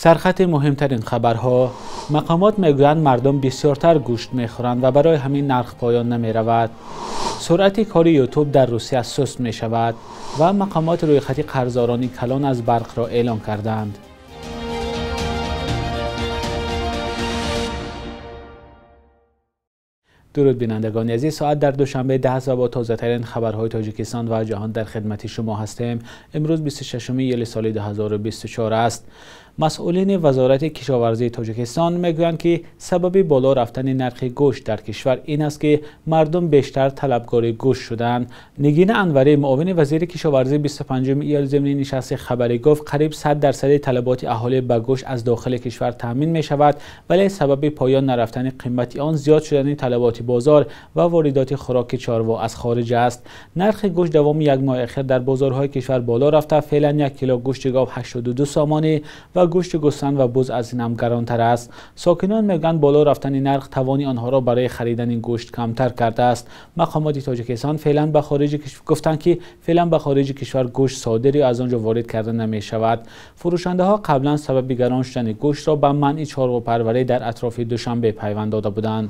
Сархати муҳимтарин хабарҳо. Мақомот мегӯянд мардум бисёртар гӯшт мехӯранд ва барои ҳамин нарх поён намеравад. Суръати кори Ютуб дар Русия суст мешавад ва мақомот рӯйхати қарздорони калон аз барқро эълон карданд. Дуруд бинандагони азиз, соат дар Душанбе 10 ва бо тозатарин хабарҳои Тоҷикистон ва ҷаҳон дар хидмати шумо ҳастем. Имрӯз 26 июли соли 2024 аст. Масъулини Вазорати кишоварзии Тоҷикистон мегӯянд, ки сабаби боло рафтани нархи гӯшт дар кишвар ин аст, ки мардум бештар талабгори гӯшт шуданд. Нигина Анварӣ, муовини вазири кишоварзӣ, 25 июл зимни нишасти хабарӣ гуфт, қариб 100% талаботи аҳолӣ ба гӯшт аз дохили кишвар таъмин мешавад, вале сабаби поён нарафтани қимати он зиёд шудани талаботи бозор ва воридоти хӯроки чорво аз хориҷ аст. Нархи гӯшт давоми як моҳи охир дар бозорҳои кишвар боло рафта, феълан 1 кило гӯшти гов 82 сомонӣ ва гӯшти гӯсфанд ва буз аз ин ҳам гаронтар аст. Сокинон мегӯянд боло рафтани нарх тавони онҳоро барои харидани гӯшт камтар кардааст. Мақомоти Тоҷикистон феълан ба хориҷи гуфтанд, ки феълан ба хориҷи кишвар гӯшт содир ё аз он ҷо ворид карда намешавад. Фурӯшандаҳо қаблан сабаби гарон шудани гӯштро ба манъи чорвопарварӣ дар атрофи Душанбе пайванд дода буданд.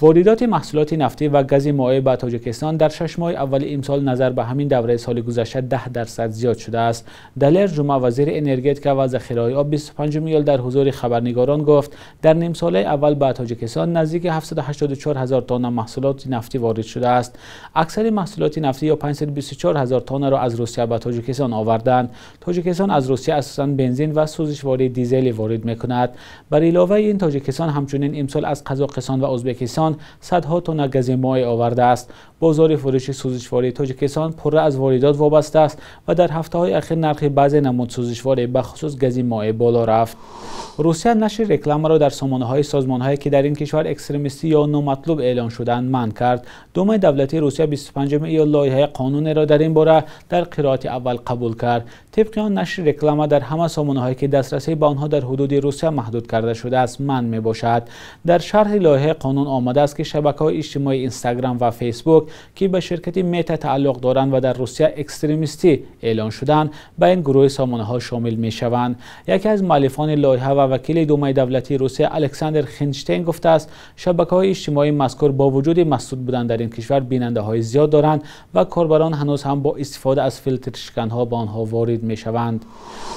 Воридоти маҳсулоти нафтӣ ва гази моеъ ба Тоҷикистон дар 6 моҳи аввали имсол назар ба ҳамин давраи соли гузашта 10% зиёд шудааст. Далер Ҷума, вазири энергетика ва захираҳои об, 25 июл дар ҳузури хабарнигорон гуфт, дар нимсолаи аввал ба Тоҷикистон наздики 784 ҳазор тонна маҳсулоти нафтӣ ворид шудааст. Аксари маҳсулоти нафтӣ ё 524 ҳазор тоннаро аз Русия ба Тоҷикистон оварданд. Тоҷикистон аз Русия асосан бензин ва сӯзишвории дизелӣ ворид мекунад. Бар иловаи ин, Тоҷикистон ҳамчунин имсол аз Қазоқистон ва Ӯзбекистон садҳо тонна гази моеъ овардааст. Бозори фурӯши сӯзишвории Тоҷикистон пурра аз воридот вобаста аст ва дар ҳафтаҳои ахир нархи баъзе намуд сӯзишворӣ, ба хусус гази моеъ, боло рафт. Русия нашри рекламаро дар сомонаҳои созмонҳое, ки дар ин кишвар экстремистӣ ё номатлуб эълон шудаанд, манъ кард. Думаи давлатии Русия 25 июл лоиҳаи қонунеро дар ин бора дар қироати аввал қабул кард. Тибқи он, нашри реклама дар ҳама сомонаҳое, ки дастрасӣ ба онҳо дар ҳудуди Русия маҳдуд карда шудааст, манъ мебошад. Дар шарҳи лоиҳаи қонун омадааст, ки шабакаҳои иҷтимоии Инстаграм ва Фейсбук, ки ба ширкати Мета тааллуқ доранд ва дар Русия экстремистӣ эълон шуданд, ба ин гурӯҳи сомонаҳо шомил мешаванд. Яке аз муаллифони лоиҳа ва вакили Думаи давлатии Русия Александр Хинштейн гуфтааст, шабакаҳои иҷтимоии мазкур бо вуҷуди масдуд будан дар ин кишвар бинандаҳои зиёд доранд ва корбарон ҳанӯз ҳам бо истифода аз филтршиканҳо ба онҳо ворид мешаванд.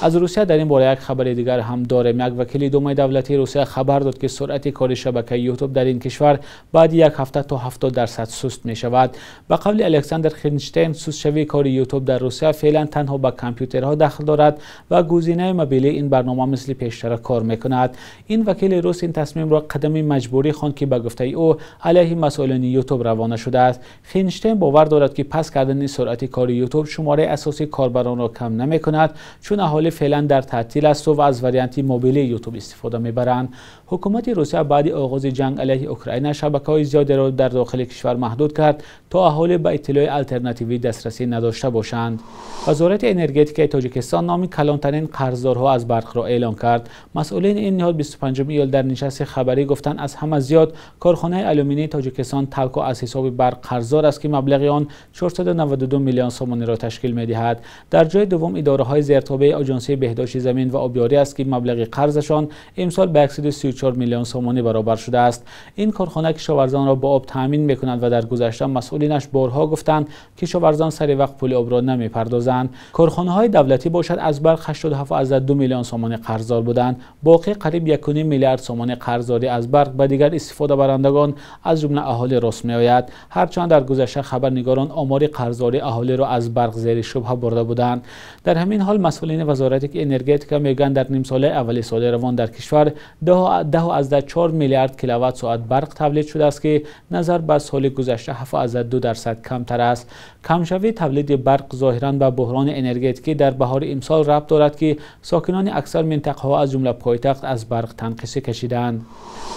Аз Русия дар ин бора як хабари дигар ҳам дорем. Як вакили Думаи давлатии Русия хабар дод, ки суръати кори шабакаи Ютуб дар ин кишвар баъди як ҳафта то 70% суст мешавад. Ба қавли Александр Хинштейн, сустшавии кори Ютуб дар Русия феълан танҳо ба компютерҳо дахл дорад ва гузинаи мобилии ин барнома мисли пештара кор мекунад. Ин вакили рус ин тасмимро қадами маҷбурӣ хонд, ки ба гуфтаи ӯ алайҳи масъулини Ютуб равона шудааст. Хинштейн бовар дорад, ки пас кардани суръати кори Ютуб шумораи асосии корбаронро кам намекунад, чун аҳолӣ феълан дар таътил аст ва аз варианти мобилии Ютуб истифода мебаранд. Ҳукумати Русия баъди оғози ҷанг алайҳи Украина шабакаҳои зиёдеро дар дохили кишвар маҳдуд кард, то аҳолӣ ба иттилои алтернативӣ дастрасӣ надошта бошанд. Вазорати энергетикаи Тоҷикистон номи калонтарин қарздорҳо аз барқро эълон кард. Масъулини ин ниҳод 25 июл дар нишасти хабарӣ гуфтанд, аз ҳама зиёд корхонаи алюминии Тоҷикистон Талко аз ҳисоби барқ қарздор аст, ки маблағи он 492 миллион сомониро ташкил медиҳад. Дар ҷои дуввум идораҳои зертобеи Оҷонсии беҳдошти замин ва обёрӣ аст, ки маблағи қарзашон имсол ба 134 миллион сомонӣ баробар шудааст. Ин корхона кишоварзонро бо об таъмин мекунад ва дар гузашта масъулинаш борҳо гуфтанд, кишоварзон сари вақт пули обро намепардозанд. Корхонаҳои давлатӣ бошад аз барқ 87,2 миллион сомонӣ қарздор буданд. Боқӣ қариб 1,5 миллиард сомонӣ қарздорӣ аз барқ ба дигар истифодабарандагон, аз ҷумла аҳолӣ рост меояд. Ҳарчанд дар гузашта хабарнигорон омори қарздории аҳолиро аз барқ зери шубҳа бурда буданд. Дар ҳамин ҳол масъулини вазорати энергетика мегӯянд, дар нимсолаи аввали соли равон дар кишвар 10,4 миллиард киловатт соат барқ тавлид шудааст, ки назар ба соли гузашта 7,2% камтар аст. Камшавии тавлиди барқ зоҳиран ба буҳрони энергетикӣ дар баҳори имсол рабт дорад, ки сокинони аксар минтақаҳо аз ҷумла пойтахт аз барқ танқисӣ кашиданд.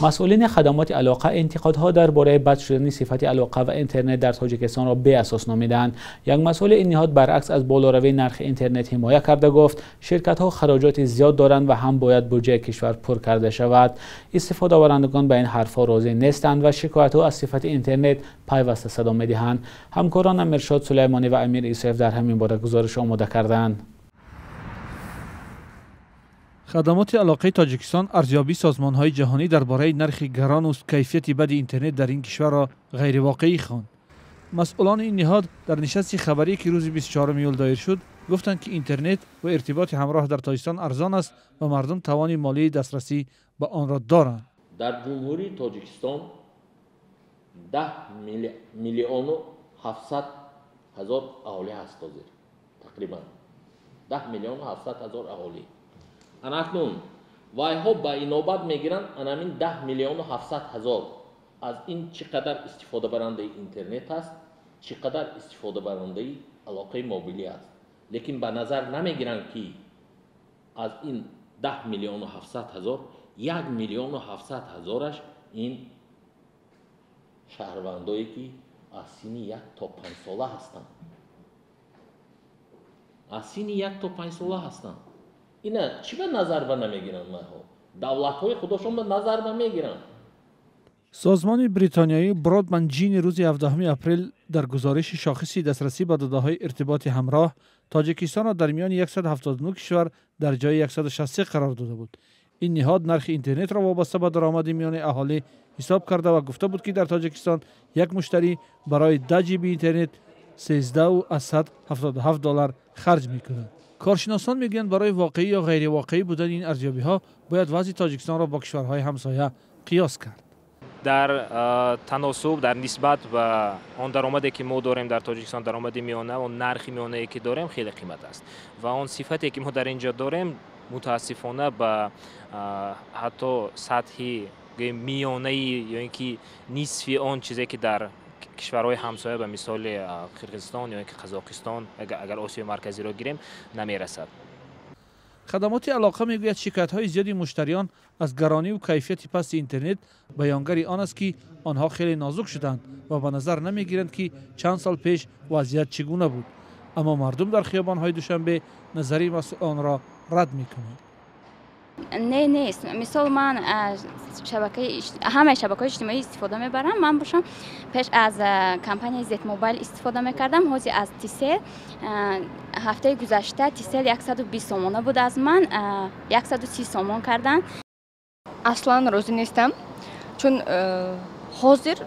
Масъулини хадамоти алоқа интиқодҳо дар бораи бад шудани сифати алоқа ва интернет дар Тоҷикистонро беасос номиданд. Як масъули ин ниҳод баръакс аз болоравии нархи интернет ҳимоя карда гуфт, ширкатҳо хароҷоти зиёд доранд ва ҳам бояд буҷаи кишвар пур карда шавад. Истифодабарандагон ба ин ҳарфҳо розӣ нестанд ва шикоятҳо аз сифати интернет пайваста садо медиҳанд. Ҳамкорон Амиршод Сулаймонӣ ва Амир Исоев дар ҳамин бора гузориш омода карданд. Хадамоти алоқаи Тоҷикистон арзёбии созмонҳои ҷаҳонӣ дар бораи нархи гарон ва кайфияти бади интернет дар ин кишварро ғайривоқеӣ хонд. Масъулони ин ниҳод дар нишасти хабарӣ, ки рӯзи 24 июл доир шуд, гуфтанд, ки интернет ва иртиботи ҳамроҳ дар Тоҷикистон арзон аст ва мардум тавони молии дастрасӣ ба онро доранд. Дар Ҷумҳурии Тоҷикистон 10 миллиону 700 ҳазор аҳолӣ ҳаст ҳозир, тақрибан 10 миллиону 700 ҳазор аҳолӣ. Анакнун вайҳо ба инобат мегиранд анамин 10 миллиону 700 ҳазор аз ин чӣ қадар истифодабарандаи интернет аст, чӣ қадар истифодабарандаи алоқаи мобилӣ аст. Лекин ба назар намегиранд, ки аз ин 10 миллиону 700 ҳазор 1 миллиону 700 ҳазораш ин шаҳрвандое, ки аз синни 1 то 5 сола ҳастанд. Аз синни 1 то 5 сола ҳастанд. Ина чӣ ба назар ба намегиранд вайҳо? Давлатҳои худошон ба назар ба мегиранд. Созмони бритониёӣ Бродбанд Ҷини рӯзи 17 апрел дар гузориши шохиси дастрасӣ ба додаҳои иртиботи ҳамроҳ Тоҷикистонро дар миёни 179 кишвар дар ҷои 163 қарор дода буд. Ин ниҳод нархи интернетро вобаста ба даромади миёни аҳолӣ ҳисоб карда ва гуфта буд, ки дар Тоҷикистон як муштарӣ барои 10 ҷиби интернет 13,77 доллар харҷ мекунад. Коршиносон мегӯянд, барои воқеӣ ё ғайривоқеӣ будани ин арзёбиҳо бояд вазъи Тоҷикистонро бо кишварҳои ҳамсоя қиёс кард. Дар таносуб, дар нисбат ба он даромаде, ки мо дорем дар Тоҷикистон, даромади миёна, он нархи миёнае, ки дорем, хеле қимат аст ва он сифате, ки мо дар ин ҷо дорем, мутаассифона ба ҳатто сатҳи миёнаи ё ин ки нисфи он чизе, ки дар кишварҳои ҳамсоя ба мисоли Қирғизистон ё ин ки Қазоқистон, агар Осиёи Марказиро гирем, намерасад. Хадамоти алоқа мегӯяд, шикоятҳои зиёди муштариён аз гаронӣ ва кайфияти пасти интернет баёнгари он аст, ки онҳо хеле нозук шуданд ва ба назар намегиранд, ки чанд сол пеш вазъият чӣ гуна буд. Аммо мардум дар хиёбонҳои Душанбе назари масъулонро рад мекунанд. Не, нест. Мисол, ман ҳамаи шабакаҳои иҷтимоӣ истифода мебарам. Ман бошам пеш аз компанияи Зетмобайл истифода мекардам, ҳозир аз Тисел. Ҳафтаи гузашта Тисел 120 сомона буд, аз ман 130 сомон карданд. Аслан розӣ нестам, чун ҳозир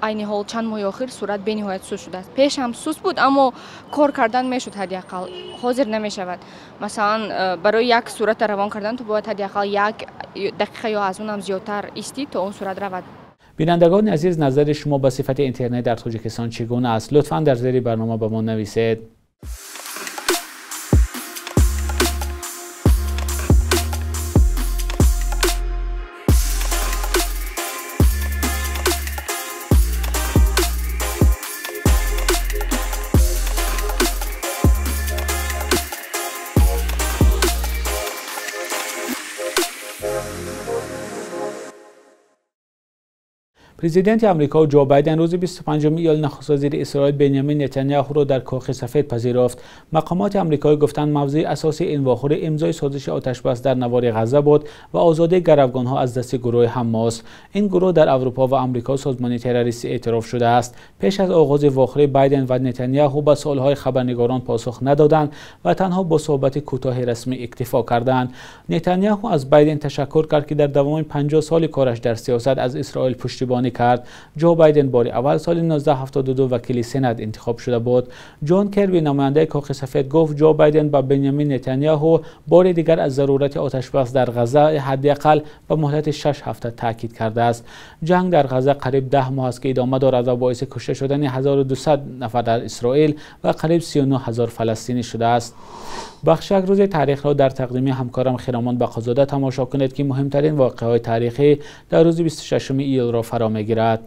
айни ҳол чанд моҳи охир суръат бениҳоят суст шудааст. Пеш ҳам суст буд, аммо кор кардан мешуд ҳадди ақал, ҳозир намешавад. Масалан, барои як сурата равон кардан ту бояд ҳадди ақал як дақиқа ё аз он ҳам зиёдтар истӣ, то он сурат равад. Бинандагони азиз, назари шумо ба сифати интернет дар Тоҷикистон чӣ гуна аст? Лутфан дар зери барнома ба мо нависед. Президенти Амрико Ҷо Байден рӯзи 25 июл нахуствазири Исроил Бенямин Нетаняҳуро дар Кохи Сафед пазируфт. Мақомоти амрикоӣ гуфтанд, мавзӯи асосии ин вохӯрӣ имзои созиши оташбас дар навори Ғазза буд ва озодии гаравгонҳо аз дасти гурӯҳи Ҳамос. Ин гурӯҳ дар Аврупо ва Амрико созмони террористӣ эътироф шудааст. Пеш аз оғози вохӯрӣ Байден ва Нетаняҳу ба суолҳои хабарнигорон посух надоданд ва танҳо бо суҳбати кӯтоҳи расмӣ иктифо карданд. Нетаняҳу аз Байден ташаккур кард, ки дар давоми 50 соли кораш дар сиёсат аз Исроил пуштибонӣ кард. Ҷо Байден бори аввал соли 1972 вакили Сенат интихоб шуда буд. Ҷон Керби, намояндаи Кохи Сафед, гуфт Ҷо Байден ба Бенямин Нетаняҳу бори дигар аз зарурати оташбас дар Ғазза ҳадди ақал ба муҳлати 6 ҳафта таъкид кардааст. Ҷанг дар Ғазза қариб 10 моҳ аст, ки идома дорад ва боиси кушта шудани 1200 нафар дар Исроил ва қариб 39 ҳазор фаластинӣ шудааст. Бахши як рӯзи таърихро дар тақдими ҳамкорам Хиромон Бақозода тамошо кунед, ки муҳимтарин воқеаҳои таърихӣ дар рӯзи 26 июлро фаро мегирад.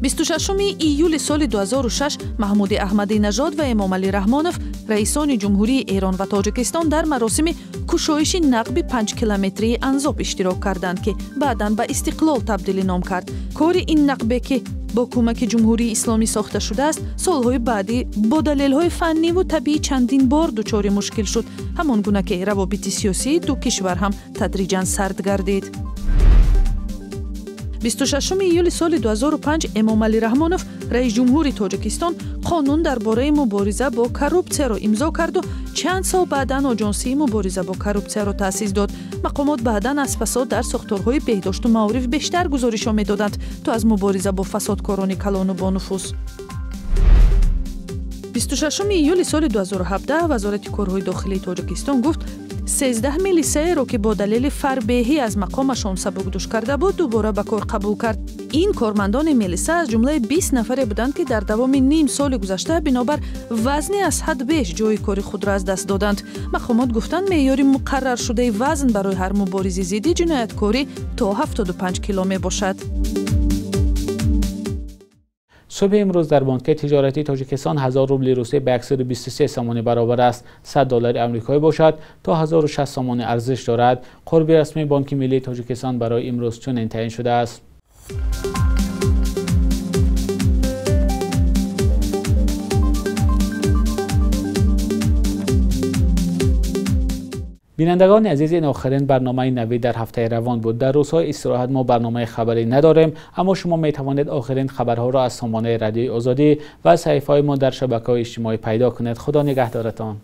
26 июли соли 2006 Маҳмуди Аҳмадинажод ва Эмомалӣ Раҳмонов, раисони Ҷумҳурии Эрон ва Тоҷикистон, дар маросими кушоиши нақби 5 километрии Анзоб иштирок карданд, ки баъдан ба Истиқлол табдили ном кард. Кори ин нақбе, ки бо кӯмаки Ҷумҳурии Исломӣ сохта шудааст, солҳои баъдӣ бо далелҳои фанниву табиӣ чандин бор дучори мушкил шуд, ҳамон гуна ки равобити сиёсии ду кишвар ҳам тадриҷан сард гардид. 26 июли соли 2005 Эмомалӣ Раҳмонов, раис ҷумҳури Тоҷикистон, қонун дар бораи мубориза бо коррупсияро имзо карду чанд сол баъдан Оҷонсии мубориза бо коррупсияро таъсис дод. Мақомот баъдан аз фасод дар сохторҳои беҳдошту маориф бештар гузоришҳо медоданд, то аз мубориза бо фасодкорони калону бонуфуз. 26 июли соли 2017 Вазорати корҳои дохилии Тоҷикистон гуфт, 13 милисияеро, ки бо далели фарбеҳӣ аз мақомашон сабукдӯш карда буд, дубора ба кор қабул кард. Ин кормандони милиса аз ҷумлаи 20 нафаре буданд, ки дар давоми ним соли гузашта бинобар вазни аз ҳад беш ҷои кори худро аз даст доданд. Мақомот гуфтанд, меъёри муқарраршудаи вазн барои ҳар муборизи зидди ҷинояткорӣ то 75 кило мебошад. Субҳи имрӯз дар бонки тиҷоратии Тоҷикистон 1000 рубли русӣ ба 123 сомонӣ баробар аст. 100 доллари амрикоӣ бошад то 1060 сомонӣ арзиш дорад. Қурби расмии Бонки миллии Тоҷикистон барои имрӯз чунин таъин шудааст. Бинандагони азиз, ин охирин барномаи навӣ дар ҳафтаи равон буд. Дар рӯзҳои истироҳат мо барномаи хабарӣ надорем, аммо шумо метавонед охирин хабарҳоро аз сомонаи Радиои Озодӣ ва саҳифаҳои мо дар шабакаҳои иҷтимоӣ пайдо кунед. Худо нигаҳдоратон.